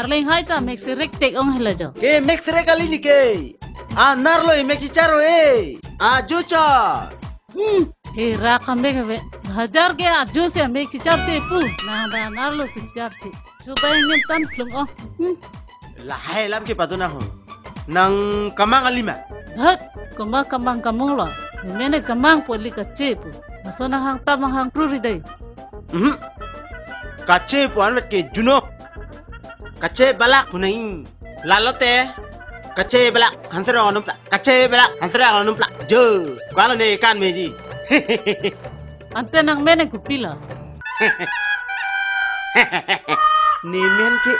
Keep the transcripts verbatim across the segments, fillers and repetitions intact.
Arleng hai ta mek serek tek ong hela jo. Ke mek serek kali ni ke. Anerlo e mek chichar o e. Ajo cha. Hmm, he rak kambek ave. Hajar ke ajo si mek chichar che pu. Nang da anerlo si chichar che. Chubai nem tan plung ong. Hmm. Lahai lam ke padu na ho. Nang kemang kali ma? Dhat, koma kemang kemang lo. Mene kemang pu ili kache pu. Maso nang hang ta mang hang pruri dei. Mhm. Kache pu anvet ke juno. Kache balak pu nai. Lalo te. Kache balak hanserong anum pla. Kache balak hanserong anum pla. Jo. Kualo ne kan meji. Ante nang mene kopilo? Ne men ke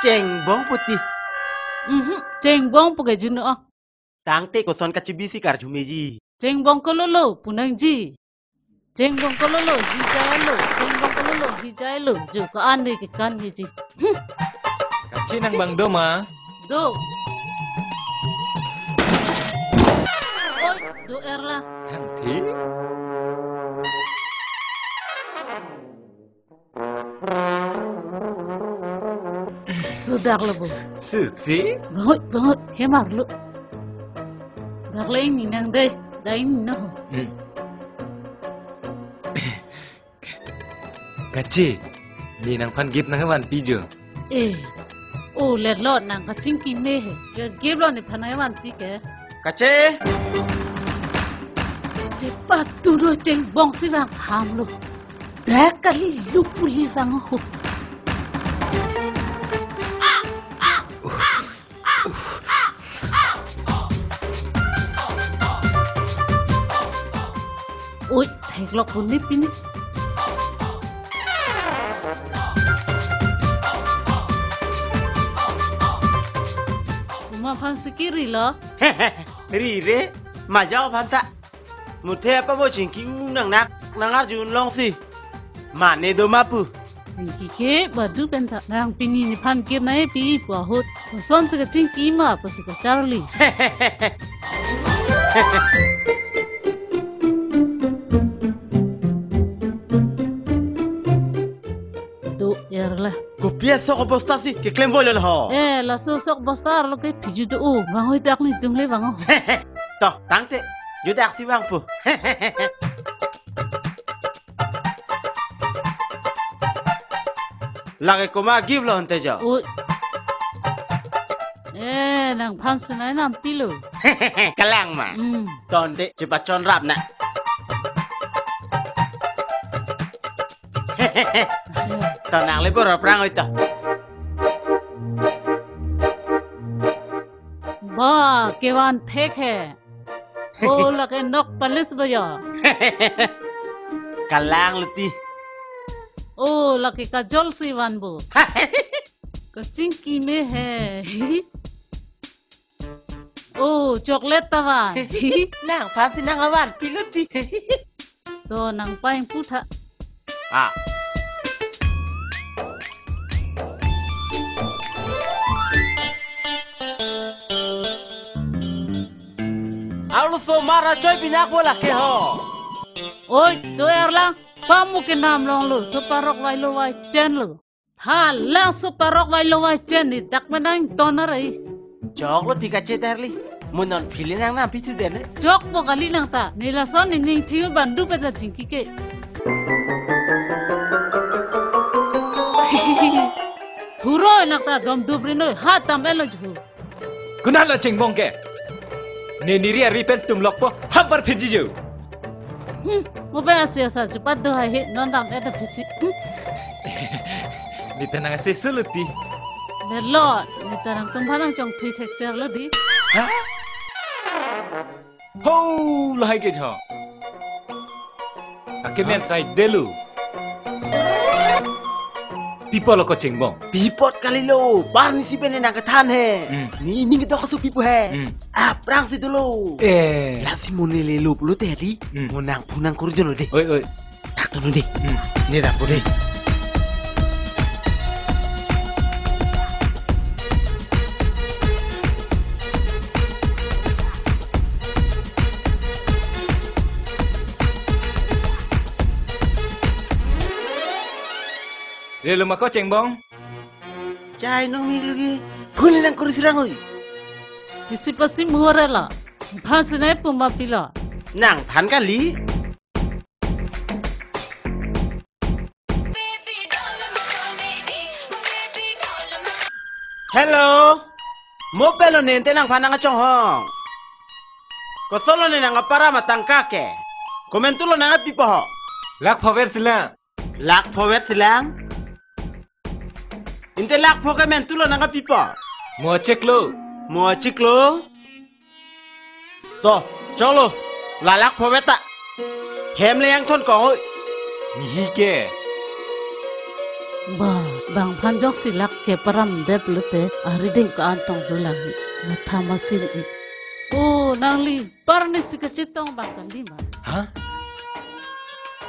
Chengbong puti. Mhm, Chengbong pu ke juno. Tangte koson kachibi si karju meji. Chengbong kololo pu nangji. Chengbong kololo, hijai lo. Chengbong kololo, hijai lo. Jo ko-an de ke kan meji. Hmm. Kache nang bang do ma? Do. Oi, do-er la. Thang thi. Sudak lo bo. Susi? Bangot, bangot. Hemar lo. Dak le ini nang dei. Dai ini no. Hmm. Kache, ne nangphan gift nangvanpi jo. Eh, o let lo nang kachingki me he. Ke gift lo nephan nangvanpi ke. Kache. Kache patu do Chengbong si vang ham lo. Dak kali lo puli vang ho. Oi, theklok puni pini. Uma phan sikiri lo. Ri re, majau phan ta. Muthe apa bo chingki u nang nak, nang arjun long si. Mane do ma pu. Chingki ke badu pen ta nang pini nephan kir nai pi pu ahut. Koson si kachingki ma pu si kacharli. Do-er la. Kopi asok bosta si keklem voi lo ho. Eh, laso sok bosta arlo ke phiju do o. Vang hoi tak ni tum le vang o. To, tangte. Judak si vang pu. Lake koma gift lo ante jo. Ui. Eh, nangphan sunai nam pilo. Kalang ma. Hmm. Tonte, chepachon rap na. To nang le bor prang oi to. Ba, kevan thek he. O, lake nok palis ba ya. Kalang lo ti. O, lake kajol si van bo. Kachingki me he. O, chocolate ta van. Nangphan si nangvanpi lo ti. To nang paing putha. Ah. Arloso mara choi pinak bola ke ho. Oi, do-er lang. Pamu ke nam long lo, so parok vai lo vai chen lo. Ha, laso parok vai lo vai chen ni dak menang tonar ai. Chok lo ti kache darli. Mo non phili nang nam pithu den. Chok po kali nang ta. Ne lason ne ning thiu bandu pe ta chingki ke. Thuro nang ta dom dubri noi. Ha tam elo jhu. Konat lo Chengbong ke? Ne neri ari pen tum lokpo, hapar phiji jo. Hmm, mo pen asi asa chupat do hai he, non dam et phisi. Hmm. Ne ta nang asi suluti. Lelo, ne ta nangtum phan nangchong thui thekser lo di. Ha? Ho, lahai ke jho. Ake men sai delu. Pi apot lo ko Chengbong? Pi apot kali lo, barni si pen nang kethan he. Hmm. Ne ning kedok su pi pu he. Hmm. Aphrang si dolo. Eh. Lasi mo ne lelo pulote di. Hmm. Mo nang phunang kori dono de. Oi, oi. Tak tunu de. Hmm. Ne dap de. Lelo ma ko Chengbong? Chai nong mi lugi. Phone nang kuri sirang oi. Isi pasi muhore la. Phan sene puma pilo. Nangphan kali. Hello. Mo pelo nente nangphan nangchonghong. Kosolo ne nang apara matang kake. Komentulo nang apipo ho. Lakh pho vet silang. Lakh pho vet silang. Inte lakh pho ke mentulo nang apipo. Mo cheklo. Mo cheklo. To, cholo. La lakh pho vet ta. Hem le yang thon kong oi. Nihi ke. Ba, bang phan jok si lakh ke param dep lute, arideng ko-an tong dulang. Matha masin i. O, nangli. Parni si kachetong bang kan di ma. Ha?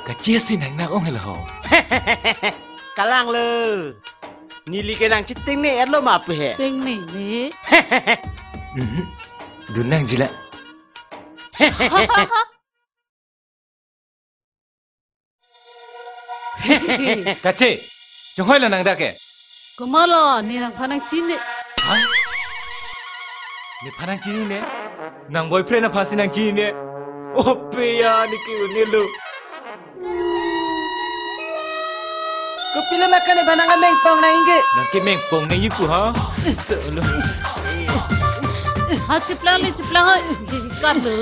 Kache si nang nang ong helo ho. Kalang lo. Neli ke nang cheteng ne erlo ma pu he. Teng ne ne. Mhm. Dun nang jila. Kache, chonghoi lo nang dak ke. Komatlo, ne nangphan nangchini. Ha? Nephan nangchini ne? Nang boyfriend aphan si nangchini ne? O pe ya, ne ke unelo. Kopilo ma ke nephan nang mengpong nang ingge. Nang ke mengpong nang ipu ha? Solo. Ha chiplang le chiplang ha. Kalo.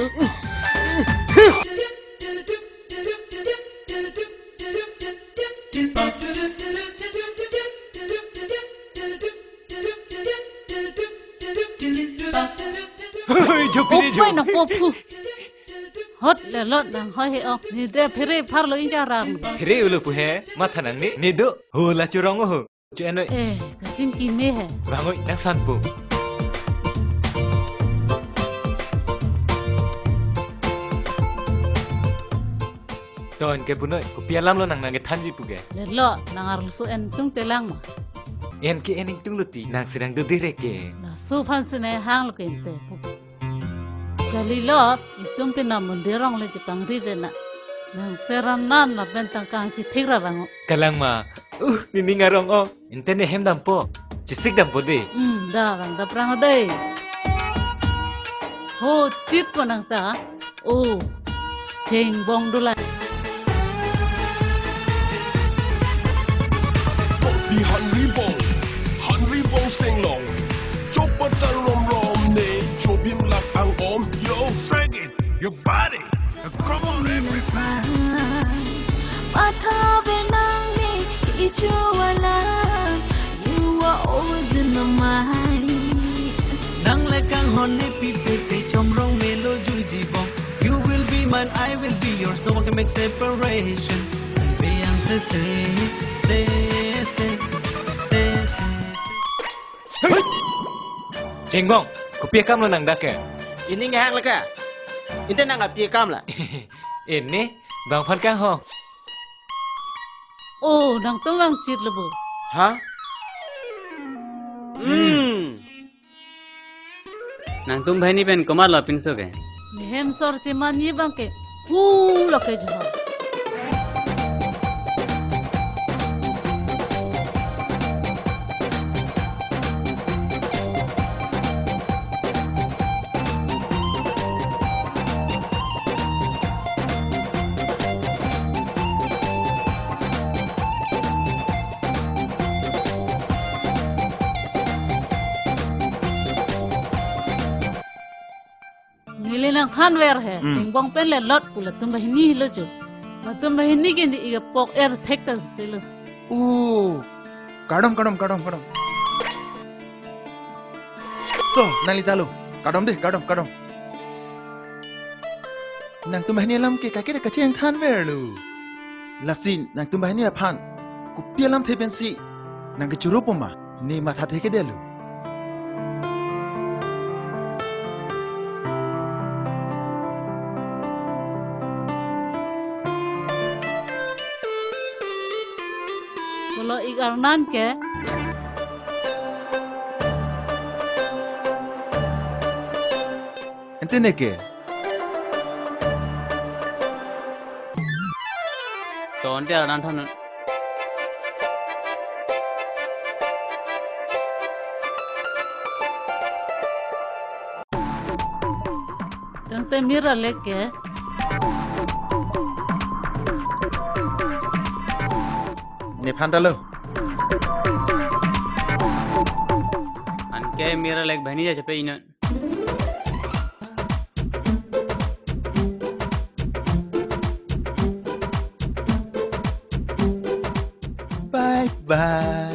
Hoi, jopi de jo. Opoi nang po phu. Hot le lot nang hoi he ok. Ne de phere pharlo inja ram. Phere ulo pu he. Matha nang ne. Ne do. Ho la churong ho. Chu enoi. Eh, kachingki me he. Bang oi, nang san po. Ton ke punoi, kopi alam lo nang nang kethanji pu ke. Lelo, nang arloso en tung telang ma. En ke en ingtung lo ti, nang si nang do dire ke. Laso aphan si ne hang lo ke inte. Kalilo, itum pina mondir arong le chepangri re na. Nang seran nan lapen tangkang chithik ra rango. Kalang ma, uh, nening arong o. Inte ne hem dampo. Chisik dampo de. Hmm, da bang daprang dei. Ho, chit po nang ta. O, chengbong dulai. Kopi Henry Bong, Henry Bong Senglong. Chopata rom rom ne, chobim lak ang om, yo. Sing it, your body. Come on, everybody. Matha benang ni ichu wala, you are always in my mind. Nang le kanghon ne pipe pe chomrong melo juji bong. You will be mine, I will be yours. No one can make separation. Baby, ang se se, se se, se se. Chengbong, kopi akam lo nang dak ke? Nening hang leka. Inte nang api akam la. Ini, bang phan kanghong. Oh, nangtum vangchit lo bo. Ha? Hmm. Nangtum banghini pen komatlo pinso ke? Ne hem sor chemanji bang ke. Hu lo ke jha. Neli nangthanver he, hmm, Chengbong pen le lot pu latum banghini lo jo. Latum banghini ke ni iga pok er thek ta selo. Oh, kardom, kardom, kardom, kardom. So, nangli ta lo. Kardom de, kardom, kardom. Nangtum banghini alam ke kake kachingthanver lo. Lasi nangtum banghini aphan kopi alamthe pensi nang kechoro po ma, ne mathathe ke delo. Pulo ik arnan ke. Ente ne ke. Ton te arnan than. Nangte mir alek ke? Nephan ta lo. Anke mir alek bhani ja chepe inon. Bye bye.